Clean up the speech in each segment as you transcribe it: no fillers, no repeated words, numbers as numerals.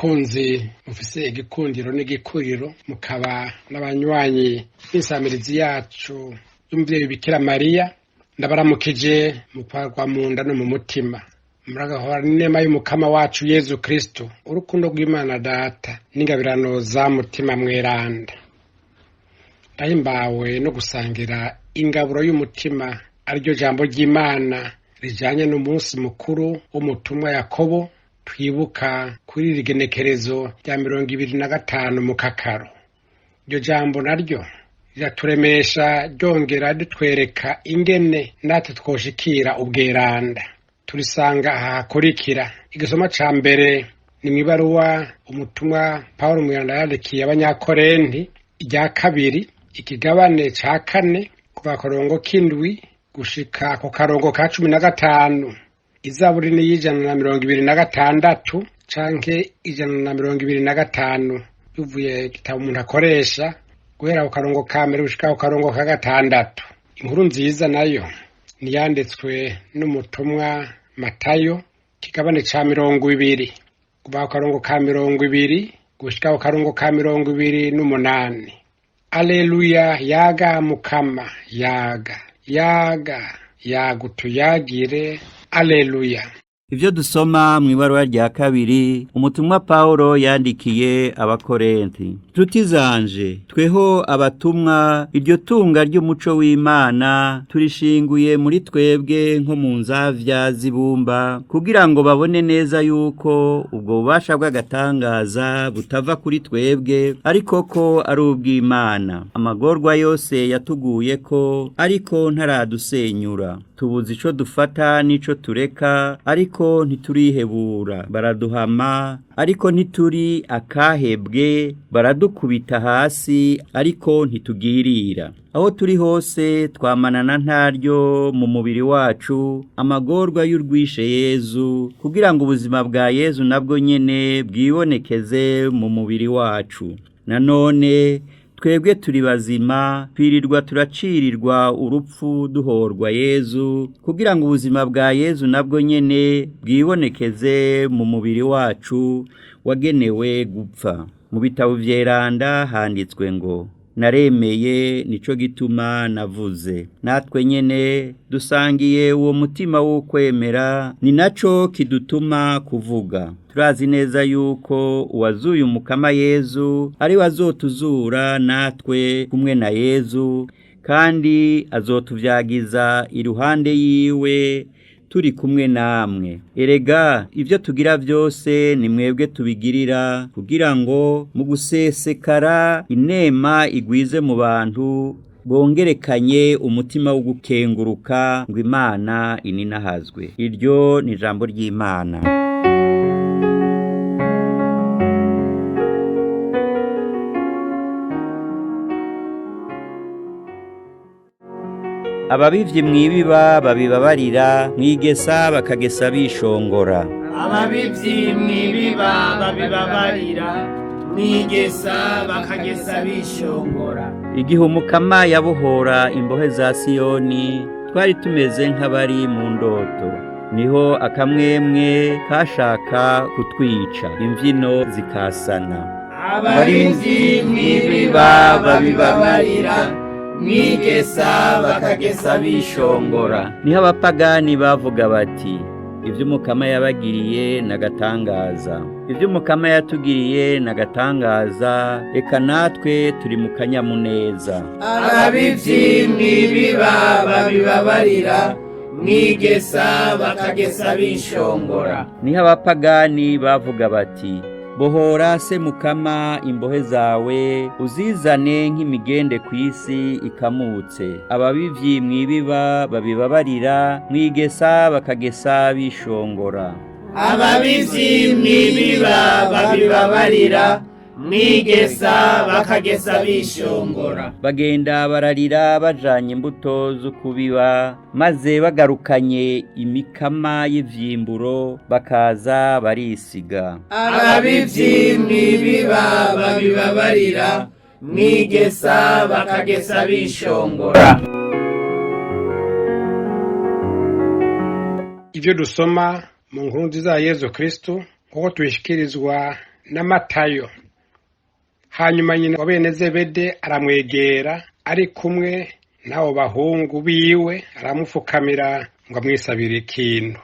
Bakunzi mufise igikundiro n'igikuriro, mukaba n'abanywanyi b'insamirizi yacu y'umuvyeyi Bikira Mariya, ndabaramukije mu kwarwa mu nda no mu mutima. Muragahora n'inema y'Umukama wacu Yezu Kristo, urukundo rw'Imana Data n'ingabirano za Mutima Mweranda. Ndahimbawe no gusangira ingaburo y'umutima, ariryo jambo ry'Imana rijanye n'umunsi mukuru w'umutumwa Yakobo, twibuka kuri iri genekerezo rya 25 mu Kakaro. Iryo jambo naryo riraturemesha, ryongera ritwereka ingene natwe twoshikira ubweranda. Turisanga aha hakurikira. Igisoma ca mbere ni mw'ibaruwa umutumwa Pawulo Mweranda yandikiye Abanyakorenti, irya kabiri, ikigabane ca kane, kuva karongo k'indwi gushika ku karongo ka 15. Izaburi ni 126 canke 125, bivuye igitabo umuntu akoresha, guhera ku karongo ka mbere gushika ku karongo ka gatandatu. Inkuru nziza nayo niyanditswe n'umutumwa Matayo, kigabane ca 20, kuva ku karongo ka 20 gushika ku karongo ka 28. Aleluya, yaga Mukama, yaga, yaga, yaga utuyagire, aleluya. Ivyo dusoma mw'ibaruwa rya kabiri umutumwa Paulo yandikiye Abakorenti. Nshuti zanje, tweho abatumwa, iryo tunga ry'umuco w'Imana turishinguye muri twebwe nko mu nzavya z'ibumba, kugira ngo babone neza yuko ubwo bubasha bw'agatangaza butava kuri twebwe, ariko ko ari ubw'Imana. Amagorwa yose yatuguye ko, ariko ntaradusenyura. Tubuze ico dufata n'ico tureka, ariko ntiturihebura. Baraduhama, ariko ntituri akahebwe. Baradukubita hasi, ariko ntitugirira. Aho turi hose twamanana ntaryo mu mubiri wacu amagorwa y'urwishe Yezu, kugira ngo ubuzima bwa Yezu nabwo nyene bwibonekeze mu mubiri wacu. Nanone twebwe turi bazima, twirirwa turacirirwa urupfu duhorwa Yezu, kugira ngo ubuzima bwa Yezu nabwo nyene bwibonekeze mu mubiri wacu wagenewe gupfa. Mu bitabo vyeranda handitswe ngo: naremeye, nico gituma navuze. Natwe nyene dusangiye uwo mutima w'ukwemera, ni naco kidutuma kuvuga. Turazi neza yuko uwazuye Umukama Yezu ari we azotuzura natwe kumwe na Yezu, kandi azotuvyagiza iruhande yiwe turi kumwe namwe. Erega ivyo tugira vyose ni mwebwe tubigirira, kugira ngo mu gusesekara inema igwize mu bantu, bongerekanye umutima wo gukenguruka, ngo Imana ininahazwe. Iryo ni ijambo ry'Imana. Ababivyi mwibiba babibabarira, mwigesa bakagesa bishongora. Ababivyi mwibiba babibabarira, mwigesa bakagesa bishongora. Igihe Umukama yabohora imbohe za Siyoni, twari tumeze nk'abari mu ndoto. Niho akamwemwe kashaka kutwica, imvyino zikasana. Ababivyi mwibiba babibabarira, mwigesa bakagesa bishongora. Niho abapagani bavuga bati: ivyo Umukama yabagiriye nagatangaza, ivyo Umukama yatugiriye nagatangaza, eka natwe turi mu kanyamuneza. Ababivyi mwibiba babibabarira, mwigesa bakagesa bishongora. Niho abapagani bavuga bati: bohora se Mukama imbohe zawe, uzizane nk'imigende kw'isi ikamutse. Ababivyi mwibiba babibabarira, mwigesa bakagesa bishongora. Ababivyi mwibiba babibabarira, mwigesa bakagesa bishongora. Bagenda bararira bajanye imbuto z'ukubiba, maze bagarukanye imikama y'ivyimburo, bakaza barisiga. Ababivyi mwibiba babibabarira, mwigesa bakagesa bishongora. Ivyo dusoma mu nkuru nziza ya Yezu Kristo nk'uko tubishikirizwa na Matayo. Hanyuma nyina wa bene Zebede aramwegera ari kumwe n'abo bahungu biwe, aramufukamira ngo amwisabire ikintu.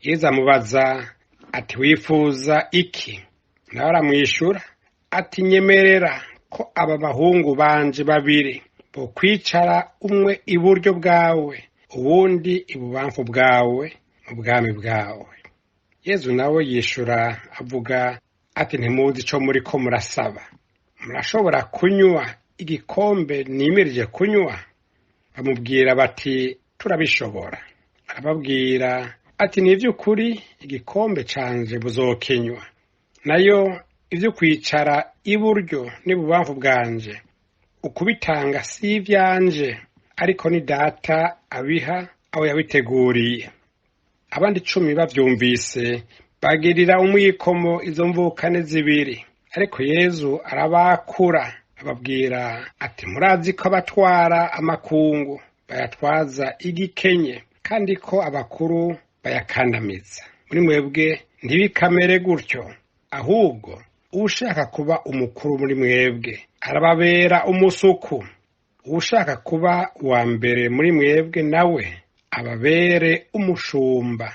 Yezu amubaza ati: wifuza iki? Nawe aramwishura ati: nyemerera ko aba bahungu banje babiri bokwicara umwe iburyo bwawe uwundi ibubamfu bwawe mu bwami bwawe. Yezu nawe yishura avuga ati: ntimuzi ico muriko murasaba. Murashobora kunywa igikombe nimirije kunywa? Bamubwira bati: turabishobora. Arababwira ati: ni ivy'ukuri igikombe canje muzokinywa, nayo ivyo kwicara iburyo n'ibubamfu bwanje ukubitanga si ivyanje, ariko ni Data abiha abo yabiteguriye. Abandi 10 bavyumvise bagirira umwikomo izo mvukane zibiri. Ariko Yezu arabakura ababwira ati: murazi ko abatwara amakungu bayatwaza igikenye, kandi ko abakuru bayakandamiza. Muri mwebwe ntibikamere gutyo, ahubwo ushaka kuba umukuru muri mwebwe arababera umusuku, ushaka kuba uwa mbere muri mwebwe nawe ababere umushumba.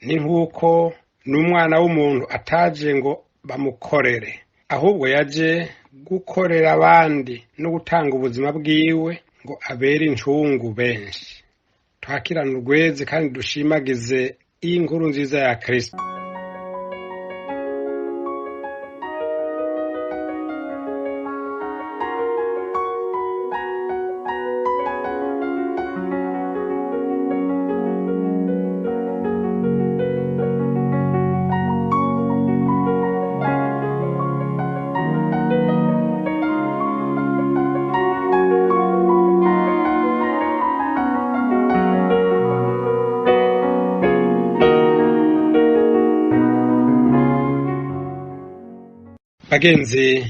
Ni nk'uko n'umwana w'umuntu ataje ngo bamukorere, ahubwo yaje gukorera abandi no gutanga ubuzima bwiwe ngo abere incungu benshi. Twakirane urweze kandi dushimagize iyi nkuru nziza ya Kristo. Bagenzi,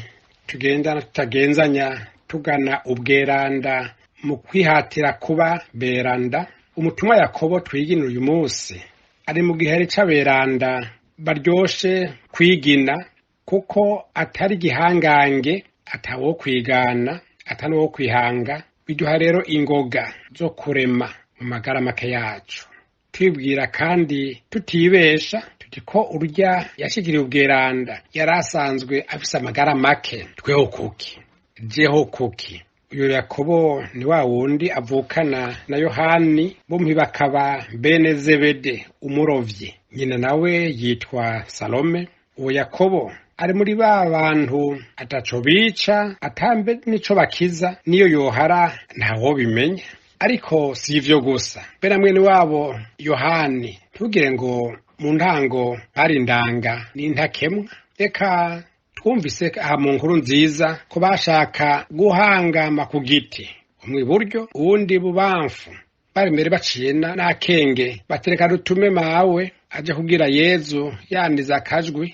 tugendana tutagenzanya tugana ubweranda mu kwihatira kuba beranda. Umutumwa Yakobo twigina uyu munsi ari mu gihere c'aberanda baryoshe kwigina, kuko atari igihangange, atawo kwigana, atari uwo kwihanga. Biduha rero ingoga zo kurema mu magara make yacu, twibwira kandi tutibesha tuti ko urya yashikiriye ubweranda yari asanzwe afise amagara make. Tweho kuki? Jeho kuki? Uyu Yakobo ni wa wundi avukana na Yohani, bompi bakaba bene Zebede umurovyi. Nyina nawe yitwa Salome. Uwo Yakobo ari muri ba bantu ataco bica, atambe nico bakiza, niyo yohara ntawobimenya. Ariko si ivyo gusa, bena mwene wabo Yohani ntugire ngo mu ntango bari indanga n'intakemwa. Reka twumvise aha mu nkuru nziza ko bashaka guhangama ku giti, umwe iburyo uwundi bubamfu. Bari mbere baciye n'akenge, batereka dutume mawe aje kubwira Yezu yandiza akajwi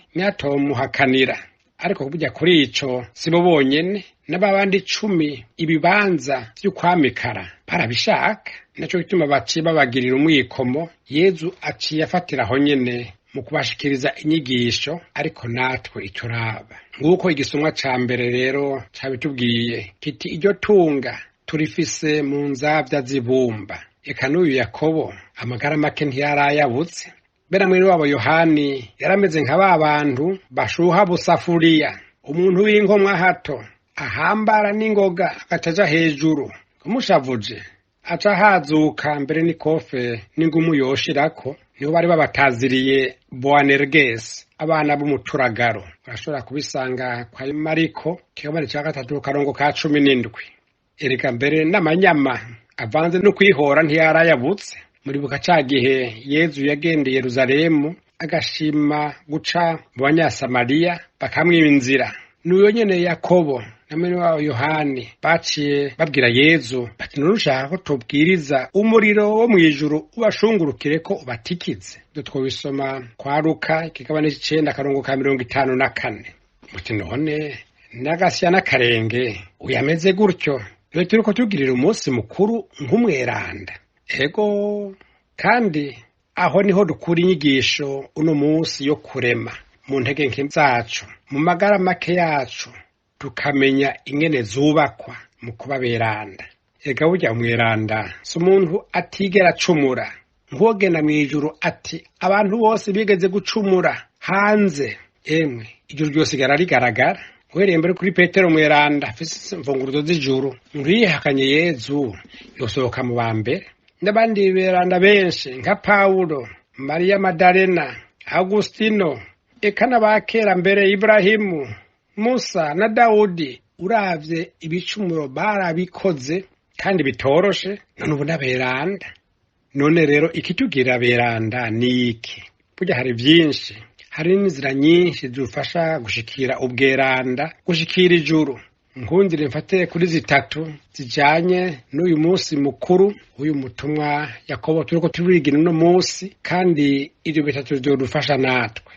ntiyatomuhakanira. Ariko burya kuri ico sibo bonyene, n'ababandi 10 ibibanza vy'ukwamikara barabishaka. Naco gituma baciye babagirira umwikomo. Yezu aciye afatira aho nyene mu kubashikiriza inyigisho, ariko natwe ituraba. Nguko igisomwa ca mbere rero cabitubwiye kiti: iryo tunga turifise mu nzavya zibumba. Eka n'uyu Yakobo amagara make ntiyarayabutse. Bera mwene wabo Yohani yarameze nka ba bantu bashuha busafuriya, umuntu w'inkomwa hato ahambara n'ingoga agacaja hejuru, umushavuje aca hazuka mbere n'ikofe n'ingumu yoshirako. Niho bari babataziriye Boanerges, abana b'umuturagaro. Urashobora kubisanga kwa Mariko kigabane ca 3 karongo ka 17. Erega mbere n'amanyama avanze no kwihora ntiyarayabutse. Muribuka ca gihe Yezu yagendeye Yeruzalemu agashima guca mu Banyasamariya bakamwiba inzira. N'uyo nyene Yakobo na mwene wabo Yohani baciye babwira Yezu bati: nturushaka ko tubwiriza umuriro wo mw'ijuru ubashungurukire ko ubatikize? Ivyo twobisoma kwa Luka ikigabane c'icenda akarongo ka 54. Muti none n'agasya n'akarenge uyameze gutyo, rero turiko tugirira umunsi mukuru nk'umweranda. Ego, kandi aho niho dukura inyigisho uno munsi yo kurema mu ntege nke zacu, mu magara make yacu, tukamenya ingene zubakwa mu kuba beranda. Ega burya umweranda si umuntu atigera acumura. Nk'uwogenda mw'ijuru ati abantu bose bigeze gucumura hanze, emwe ijuru ryosigara rigaragara. Uhereye mbere kuri Petero mweranda afise imfunguruzo z'ijuru, ntiyihakanye Yezu yosohoka mu ba mbere. N'abandi beranda benshi nka Pawulo, Mariya Madalena, Agustino, eka n'abakera mbere Iburahimu, Musa na Dawudi, uravye ibicumuro barabikoze kandi bitoroshe, none ubu n'aberanda. None rero ikitugira beranda ni iki? Burya hari vyinshi, hari n'inzira nyinshi zidufasha gushikira ubweranda, gushikira ijuru. Nkundire mfate kuri zitatu zijanye n'uyu munsi mukuru uyu mutumwa Yakobo turiko turigira uno munsi, kandi ivyo bitatu vyodufasha natwe.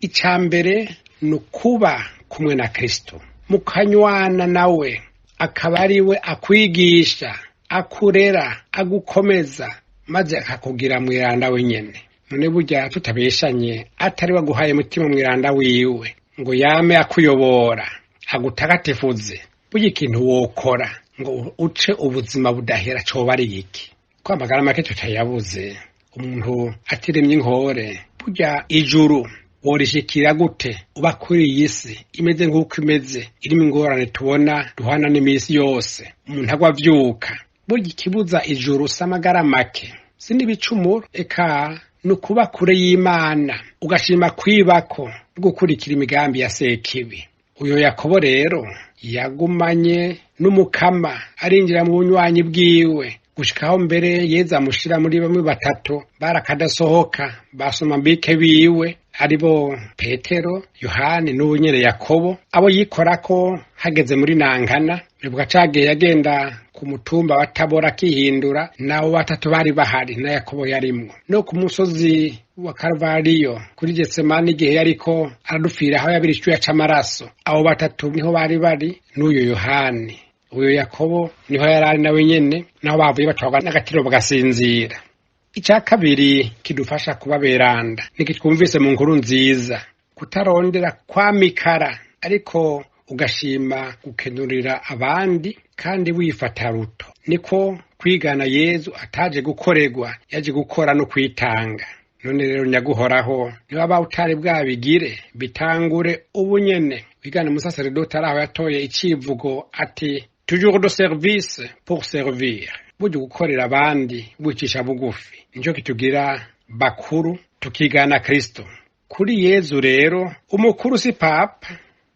Ica mbere ni ukuba kumwe na Kristo, mukanywana nawe, akaba ari we akwigisha, akurera, agukomeza, maze akakugira mweranda wenyene. None burya tutabeshanye, atari waguhaye mutima mweranda wiwe ngo yame akuyobora, agutagatifuze, burya ikintu wokora ngo uce ubuzima budahera coba ari iki? Ko amagara make tutayabuze, umuntu atiremye inkore, burya ijuru worishikira gute uba kuri iyi si imeze nk'uko imeze, irimo ingorane tubona duhana n'imisi yose, umuntu agwa avyuka. Burya ikibuza ijuru si amagara make, si n'ibicumuro, eka ni ukuba kure y'Imana, ugashima kwibako no gukurikira imigambi ya Sekibi. Uyo Yakobo rero yagumanye n'Umukama, arinjira mu bunywanyi bwiwe gushikaho mbere Yezu amushira muri bamwe batatu barakadasohoka basoma mbike biwe, aribo Petero, Yohani n'ubu nyene Yakobo, abo yikorako hageze muri Nankana. Ribuka cagiye yagenda ku mutumba wa Tabora akihindura, nabo batatu bari bahari na Yakobo yarimwo. No ku musozi wa Karuvariyo kuri Getsemani igihe yariko aradupfira aho yabira icyuya c'amaraso, abo batatu niho bari bari n'uyu Yohani. Uyu Yakobo niho yari ari nawe nyene, naho bavuye batwarwa n'agatiro bagasinzira. Ica kabiri kidufasha kuba beranda niki twumvise mu nkuru nziza, kutarondera kwamikara, ariko ugashima gukenurira abandi kandi wifata ruto. Niko kwigana Yezu ataje gukorerwa, yaje gukora no kwitanga. None rero nyaguhoraho, niba utari bwabigire, bitangure ubu nyene. Wigane umusaseredoti araho yatoye icivugo ati toujours de service pour servir. Burya gukorera abandi wicisha bugufi nico kitugira bakuru, tukigana Kristo. Kuri Yezu rero umukuru si papa,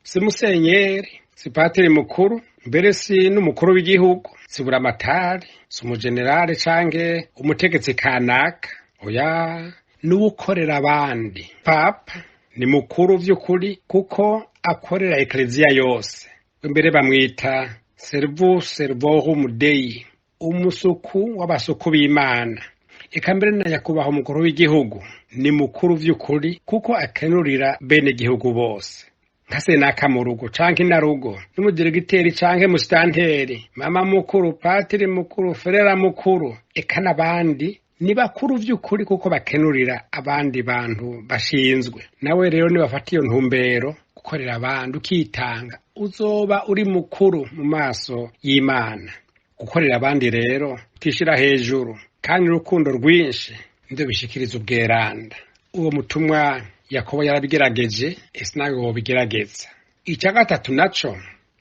si musenyeri, si patiri mukuru, mbere si n'umukuru w'igihugu, si buramatari, si umujenerale canke umutegetsi kanaka. Oya, n'uwukorera abandi. Papa ni mukuru vy'ukuri kuko akorera ekleziya yose. Mbere bamwita servus servorum Dei, umusuku w'abasuku b'Imana. Eka mbere na nyakubahwa umukuru w'igihugu ni mukuru vy'ukuri kuko akenurira bene gihugu bose. Nka senaka mu rugo canke inarugo, n'umudiregiteri canke musitanteri, mama mukuru, patiri mukuru, ferera mukuru, eka n'abandi ni bakuru vy'ukuri kuko bakenurira abandi bantu bashinzwe. Nawe rero nibafata iyo ntumbero, gukorera abandi ukitanga, uzoba uri mukuru mu maso y'Imana. Gukorera abandi rero utishira hejuru kandi urukundo rwinshi nivyo bishikiriza ubweranda. Uwo mutumwa Yakobo yarabigerageje, ese nawe wobigerageza. Icya gatatu naco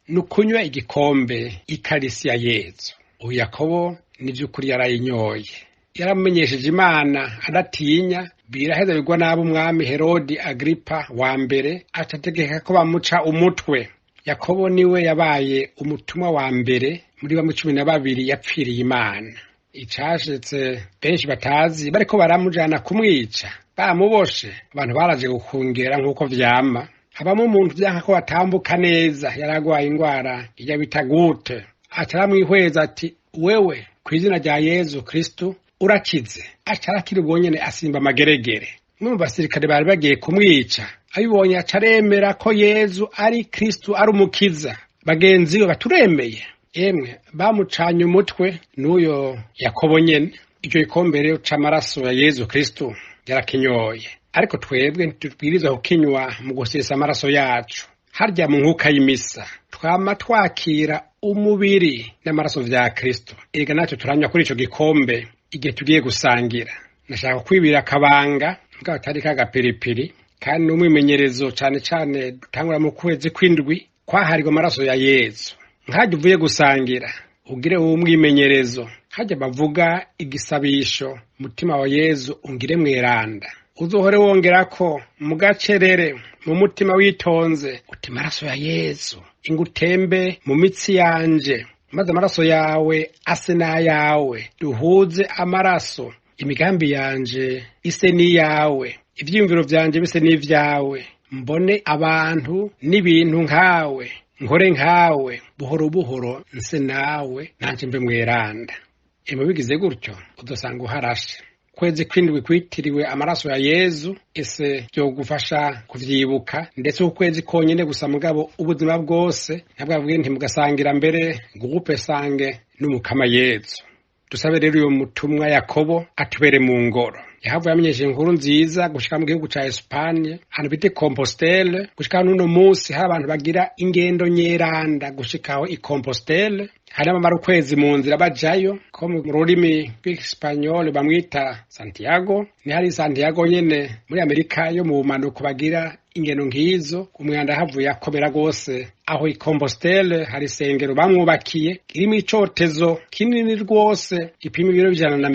ni ukunywa igikombe ikarisi ya Yezu. Uyu Yakobo ni vy'ukuri yarayinyoye, yaramenyesheje Imana adatinya, biraheza bigwa nabi umwami Herodi Agripa wa mbere, acategeka ko bamuca umutwe. Yakobo niwe yabaye umutumwa wa mbere muri bamwe 12 yapfiriye Imana. Icashitse benshi batazi, bariko baramujana kumwica, bamuboshe, abantu baraje gukungera nk'uko vyama. Habamo umuntu vyanka ko batambuka neza, yaragwaye ingwara ijya bita gute, ataramwihweza ati wewe kw'izina rya Yezu Kristo urakize. Acarakira ubwo nyene, asimba amageregere. Umwe mu basirikare bari bagiye kumwica abibonye acaremera ko Yezu ari Kristo, ari umukiza. Bagenzi be baturemeye, emwe bamucanye umutwe n'uyo Yakobo nyene. Icyo gikombe rero c'amaraso ya Yezu Kristo yarakinyoye, Ariko twebwe ntitubwirizwa kukinywa mu gusesa amaraso yacu. Harya mu nkuka y'imisa twama twakira umubiri n'amaraso vya Kristo. Erega natwe turanywa kuri ico gikombe igihe tugiye gusangira. Nashaka kwibira akabanga mbwa atari kagapiripiri, kandi n'umwimenyerezo cane cane dutangura mu kwezi kw'indwi kwaharirwa amaraso ya Yezu. Nkajya uvuye gusangira ugire uwo mwimenyerezo, hajya bavuga igisabisho mutima wa Yezu ungire mweranda, uzohore wongerako mu gacerere mu mutima witonze uti maraso ya Yezu ingutembe mu mitsi yanje, maze amaraso yawe ase n'ayawe, duhuze amaraso, imigambi yanje ise n'iyawe, ivyiyumviro vyanje bise n'ivyawe, mbone abantu n'ibintu nkawe, nkore nkawe, buhoro buhoro nse nawe, nanje mbe mweranda. Bigize gutyo udasanga uharashe. Kwezi kw'indwi kwitiriwe amaraso ya Yezu, ese byogufasha kuvyibuka, ndetse ukwezi konyene gusa, mugabo ubuzima bwose ntabwo abwiye nti mugasangira mbere groupe sange n'umukama Yezu. Dusabe rero uyo mutumwa Yakobo atubere mu ngoro. Yahavuye amenyesha inkuru nziza gushika mu gihugu ca Espagne, ahantu bita Compostelle. Gushika n'uno munsi hari abantu bagira ingendo nyeranda gushikaho i Compostelle, hari abamara ukwezi mu nzira bajayo, ko mu rurimi rw'Ispanyol bamwita Santiago. Ni hari Santiago nyene muri Amerika yo mu bumanuko bagira ingendo nk'izo. Umwanda havuye akomera rwose. Aho i Compostelle hari isengero bamwubakiye irimo icotezo kinini rwose gipima ibiro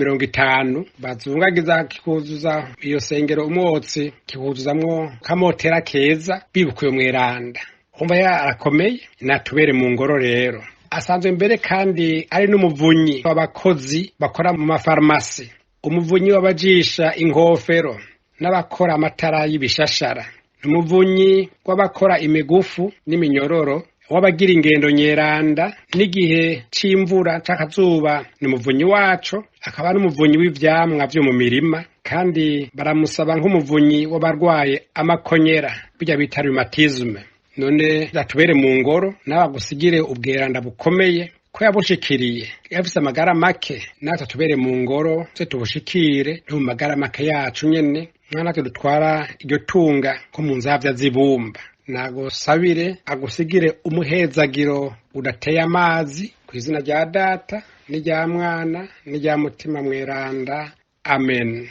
150, bazungagiza kikuzuza iyo sengero umwotsi, kikuzuzamwo kamotera keza, bibuka uyo mweranda. Umva ya arakomeye, natubere mu ngoro rero. Asanzwe mbere kandi ari n'umuvunyi w'abakozi bakora mu mafarumasi, umuvunyi w'abajisha inkofero n'abakora amatara y'ibishashara, umuvunyi w'abakora imigufu n'iminyororo, w'abagira ingendo nyeranda n'igihe c'imvura c'akazuba ni umuvunyi waco, akaba n'umuvunyi w'ivyamwa vyo mu mirima. Kandi baramusaba nk'umuvunyi w'abarwaye amakonyera, burya bita rhumatisme. None atubere mu ngoro, nawe agusigire ubweranda bukomeye ko yabushikiriye yafise amagara make, natwe atubere mu ngoro tse tubushikire no mu magara make yacu nyene, natwe dutwara iryo tunga ko mu nzavya z'ibumba. Nagusabire agusigire umuhezagiro udateye amazi, ku izina rya Data n'irya Mwana n'irya Mutima Mweranda. Amen.